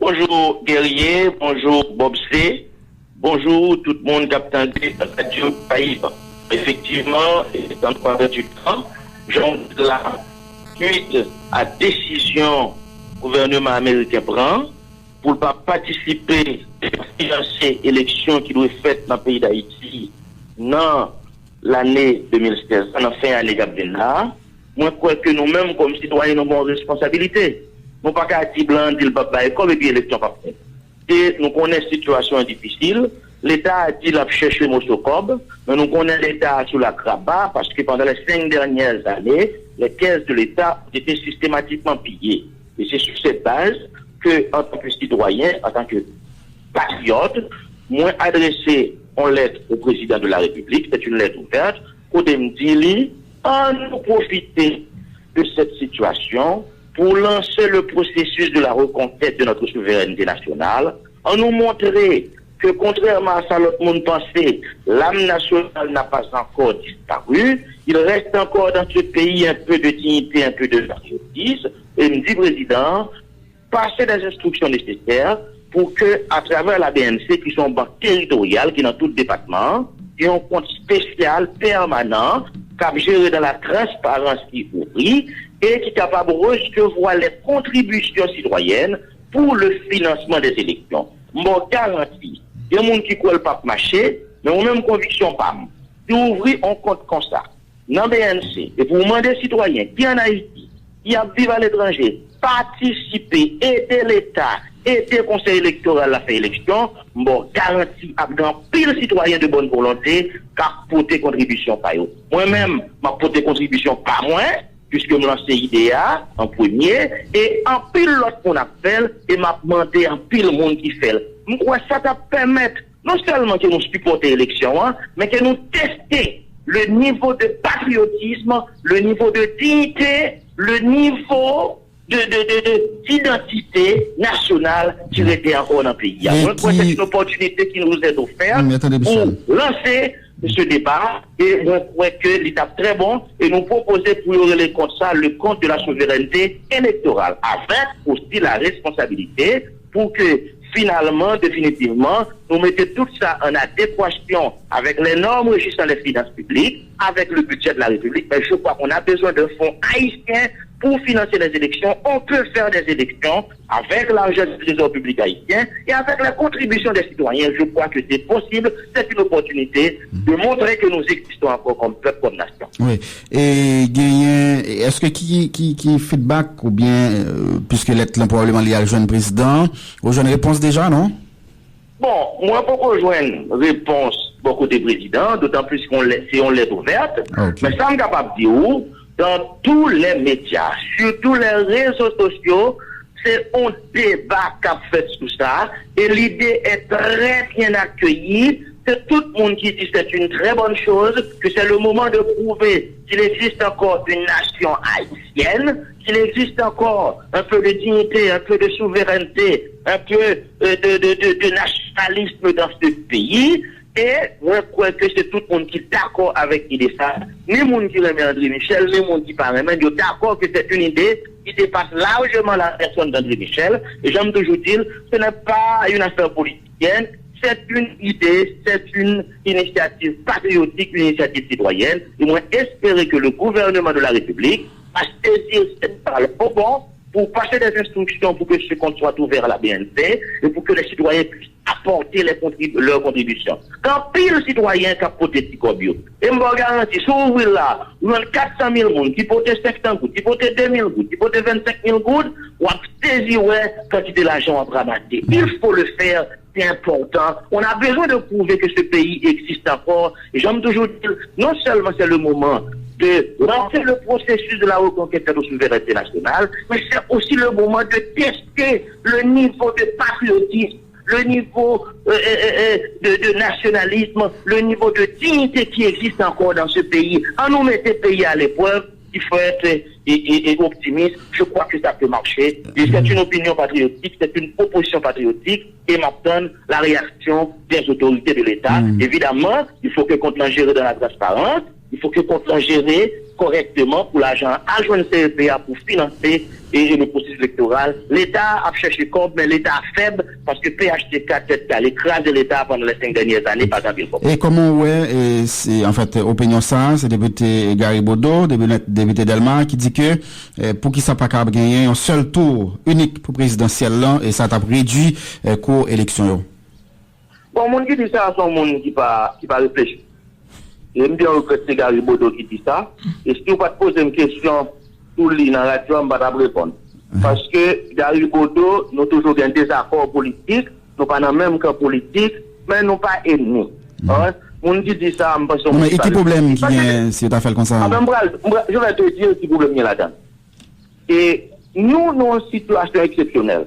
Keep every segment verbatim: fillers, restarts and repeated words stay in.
Bonjou Guerrier, bonjou Bob C, bonjou tout moun k ap tande Radyo Karayib. Efektivman, e, dan twa è di tan, jan w di la, swit a desizyon gouvènman ameriken pran pou l pa patisipe e finanse eleksyon ki dwe fèt nan peyi Dayiti nan lane de mil sèz la, nan fen ane k ap vin la, mwen kwè ke nou menm, kòm sitwayen, nou gen yon responsabilite. Nou pa ka di blan an di l p ap bay kòb epi eleksyon p ap fèt. E nou konnen sitiyasyon an difisil. Leta a di l ap chèche moso kòb, men nou konnen Leta a sou lakraba, paske pandan les cinq dernières années, les caisses de l'État ont été systématiquement pillées. E se sou sèt baz ke, antanke sitwayen, antanke patriyòt, mwen adrese yon lèt o prezidan de la Repiblik, c'est une lettre ouverte, kote m di li, ann nou pwofite de cette situation pour lancer le processus de la reconquête de notre souveraineté nationale, ann nou montre que, contrairement à ça, l'autre monde pensait, l'âme nationale n'a pas encore disparu, il reste encore dans ce pays un peu de dignité, un peu de patriotisme, e m di prezidan an, pase des instructions nécessaires pour que, à travers la B N C, ki se yon bank teritoryal ki nan tout depatman an, gen yon kont espesyal pèmanan k ap jere dans la transparence ki ouvri e ki kapab resevwa les contributions citoyennes pour le financement des élections. M ba w garanti, gen moun ki kwè l p ap mache, men mwen menm konviksyon pa m, si w ouvri yon kont konsa, nan B N C, epi w mande sitwayen ki ann Ayiti, ki ap viv aletranje, patisipe, ede Leta, ede Konsèy Elektoral la fè eleksyon, m ba w garanti ap gen anpil sitwayen de bòn volonte k ap pote kontribisyon pa yo. Mwen menm, m ap pote kontribisyon pa mwen, piske m lanse ide a an premye, e anpil lòt moun ap fè l, e m ap mande anpil moun ki fè l. M kwè sa t ap pèmèt non sèlman ke nou sipòte eleksyon an, men ke nou teste le niveau de patriotisme, le niveau de dignité, le niveau de, de, de, de, d'identité nasyonal ki rete ankò nan peyi a. Mwen kwè se yon opòtinite ki nous est offerte pou lanse ce débat, e mwen kwè ke li t ap trè bon, e nou pwopoze pou yo rele kont sa le compte de la souveraineté électorale, avec aussi la responsabilité pour que, finalement, définitivement, nous mettions tout ça en adéquation avec les normes régissant les finances publiques, avec le budget de la République. Mais je crois qu'on a besoin d'un fonds haïtien pour financer les élections. On peut faire des élections avec l'argent du Trésor public haïtien et avec la contribution des citoyens. Je crois que c'est possible, c'est une opportunité de montrer que nous existons encore comme peuple, comme nation. Wi. E genyen, èske ki, ki, ki feedback oubyen, euh, piske lèt lan pwobableman li al jwenn prezidan, ou jwenn repons deja, non? Bon, mwen poko jwenn repons bò kote prezidan, dotan plis ke se yon lèt ouvèt. Men sa m kapab di w, dans tous les médias, sur tous les réseaux sociaux, se yon deba k ap fèt sou sa, e lide est très bien accueillie. Se tout moun ki di c'est une très bonne chose, que c'est le moment de prouver qu'il existe encore une nation haïtienne, qu'il existe encore un peu de dignité, un peu de souveraineté, un peu euh, de, de, de, de nationalisme dans ce pays. E mwen kwè ke se tout moun ki dakò avèk ide sa, ni moun ki renmen André Michel, ni moun ki pa renmen, yo dakò ke c'est une idée qui dépasse largement la personne d'André Michel. Et j'aime toujours dire, ce n'est pas une affaire politicienne, c'est une idée, c'est une initiative patriotique, une initiative citoyenne. Et moi, espérer que le gouvernement de la République va saisir cette balle au bon pour passer des instructions pour que ce compte soit ouvert à la B N C et pour que les citoyens puissent apporter les contrib- leurs contributions. Gen anpil sitwayen k ap pote ti kòb yo. E m ba w garanti, si w ouvri l la, ou jwenn kat san mil moun ki pote senk san goud, ki pote de mil goud, ki pote vennsenk mil goud, w ap sezi wè kantite lajan w ap ranmase. Il faut le faire, c'est important. On a besoin de prouver que ce pays existe encore. Et j'aime toujours dire, non seulement c'est le moment de lancer le processus de la reconquête de notre souveraineté nationale, mais c'est aussi le moment de tester le niveau de patriotisme, le niveau euh, euh, euh, de, de nationalisme, le niveau de dignité qui existe encore dans ce pays. Ann nou mete peyi a à l'épreuve, il faut être et, et, et optimiste. Je crois que ça peut marcher. Et c'est une opinion patriotique, c'est une proposition patriotique. Et m'attends la réaction des autorités de l'État. Évidemment, il faut que compte géré dans la transparence, il faut que compte géré kòrèkteman pou lajan an al jwenn C E P a pou finanse e, e le pwosesis elektoral. Leta ap chèche kòb, men Leta fèb paske P H T K tèt kale kraze Leta pandan lè senk dènyè ane, pa gen anpil kòb. E kòman w wè, e, se, anfèt, opinyon sa a, se depite Gary Bodeau, depite, depite Dèlma, ki di ke, e, poukisa pa ka genyen yon sèl tou inik pou prezidansyèl lan, e sa t ap redui, e, kou eleksyon yo? Bon, moun ki di sa, se yon moun ki pa, ki pa reflechi. E m byen regrèt se Gary Bodeau ki di sa. E si w pa t poze m kesyon sou li nan radyo a, m pa t ap reponn. Paske Gary Bodeau, nou toujou gen dezakò politik, nou pa nan menm kan politik, men nou pa ènmi. Moun ki di sa, m panse yon moun ki pa reflechi. Non, men e ki pwoblèm ki genyen si yo ta fè l konsa? Anben, m pral, m pral, je vais te dire ki pwoblèm gen ladan l. E nou, nou yon sitiyasyon eksepsyonèl.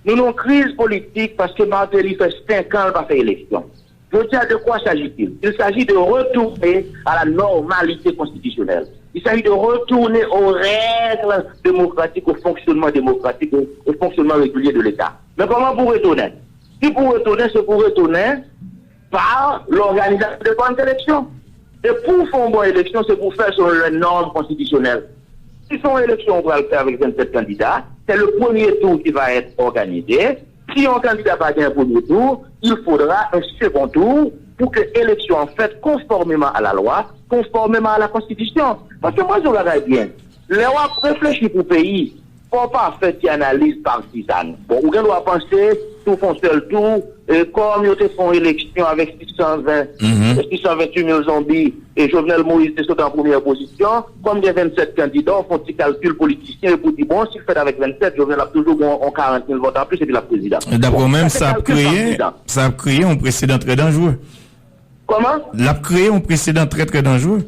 Nou nan yon kriz politik paske Martelly fè senk an l pa fè eleksyon. Jodi a, de quoi s'agit-il? Il s'agit de retourner à la normalité constitutionnelle. Il s'agit de retourner aux règles démocratiques, au fonctionnement démocratique, au, au fonctionnement régulier de l'État. Men kòman pou retounen? Si pou retounen, se pou retounen pa lòganizasyon de bòn eleksyon. E pou w fè yon bon eleksyon, se pou w fè l selon lè nòm konstitisyonèl. Si se yon eleksyon w pral fè avèk vennsèt kandida, c'est le premier tour qui va être organisé. Si yon kandida pa gen premye tou, il faudra un second tour pour que élection an fèt conformément à la loi, conformément à la constitution. Paske mwen di yon bagay byen, lè w ap reflechi pou peyi, fò w pa fè ti analiz partizan. Bon, ou gen dwa panse, si w fè yon sèl tou, e, kòm yo te fè yon eleksyon avèk sis san ven, sis san venntuit mil zonbi, e Jovenel Moïse te sot an premyè pozisyon, kòm gen vennsèt kandida, w fè yon ti kalkil politisyen, epi w di, bon, si l fèt avèk vennsèt, Jovenel ap toujou gen yon karant mil vòt anplis, epi l ap prezidan. Dapre w menm, sa ap kreye, sa ap kreye yon presedan trè danjere. Kòman? L ap kreye yon presedan trè, trè danjere.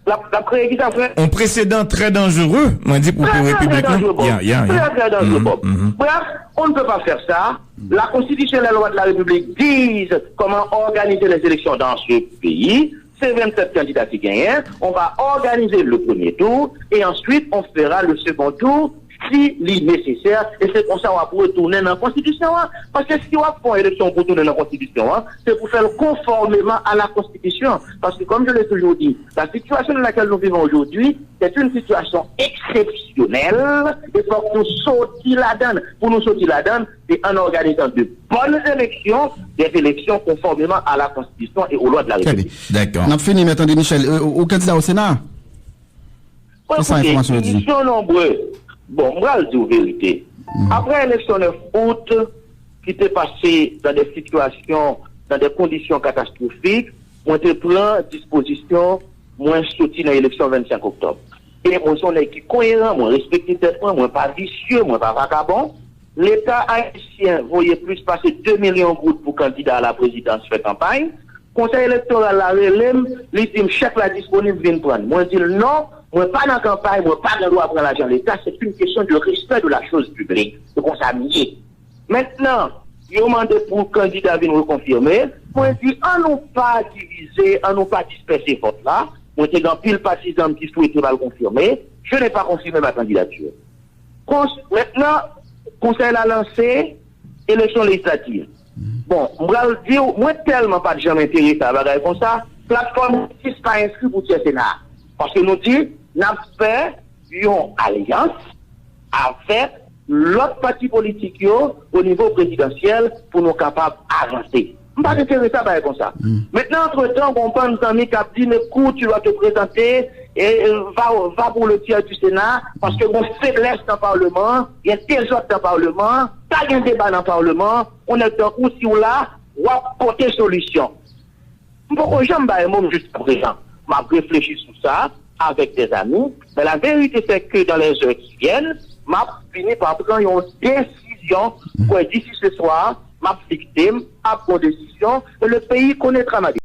L ap, l ap kreye ki sa, frè? Yon presedan trè danjere, mwen di, pou peyi repiblik lan. Trè, trè danjere, Bob. Trè, trè danjere, Bob. Bref, on ne peut pas faire ça. La Constitution et la loi de la République disent comment organiser les élections dans ce pays. Se vennsèt kandida ki genyen. On va organiser le premier tour et ensuite on fera le second tour si li nesesè, e se konsa w ap retounen nan konstitisyon an. Paske si w ap fè yon eleksyon pou tounen nan konstitisyon an, se pou fè l conformément à la Constitution. Parce que, comme je l'ai toujours dit, la situation dans laquelle nous vivons aujourd'hui, c'est une situation exceptionnelle, e fòk nou soti ladan l. Pou nou soti ladan l, se en organisant de bonnes élections, des élections conformément à la Constitution et aux lois de la République. Trè byen. Dakò. N ap fini, Mèt André Michel. Ou, ou kandida o Sena? Bon, koute, ki sa enfòmasyon yo di? Misyon nonbre. Bon, m pral di w verite. Apre eleksyon nèf out, ki te pase dans des situations, dans des conditions catastrophiques, mwen te pran dispozisyon, mwen soti nan eleksyon vennsenk oktòb. E mwen se yon nèg ki koyeran, mwen respekte tèt mwen, mwen pa visye, mwen pa vakabon. Leta ayisyen voye plis pase de milyon goud pou kandida a la prezidans fè kanpay. Konsèy elektoral la rele m, li di m chèk la disponib, vin pran l. Mwen di l non, mwen pa nan kanpay, mwen pa gen dwa pran lajan Leta, c'est une question de respect de la chose publique. Se konsa m ye. Mentnan, yo mande pou kandida vin rekonfime, mwen di an nou pa divize, an nou pa dispèse vòt la. Mwen te gen anpil patizan m ki swete m al konfime, je n'ai pas confirmé ma candidature. Kons-, mentnan, konsèy la lanse eleksyon lejislatif. Bon, m pral di w, mwen tèlman pa t janm enterese a bagay konsa, platfòm Jistis pa enskri pou tyè Sena a. Paske nou di, n ap fè yon alyans avèk lòt pati politik yo o nivo prezidansyèl pou nou kapab avanse. M pa t enterese a bagay konsa. Mentnan, antretan, gon bann zanmi k ap di, men écoute, tu dois te présenter, e, e, va, va pour le tiers du Sénat, paske gon feblès nan Palman an, gen dezòd nan Palman an, pa gen deba nan Palman an, yon nèg tankou w, si w la, w ap pote solisyon. M poko janm bay mo m jiskaprezan. M ap reflechi sou sa avèk des amis, mais la vérité c'est que dans les heures qui viennent, m ap fini pa pran yon desizyon. M kwè d'ici ce soir, m ap fikse, m ap pran desizyon, et le pays connaîtra ma décision.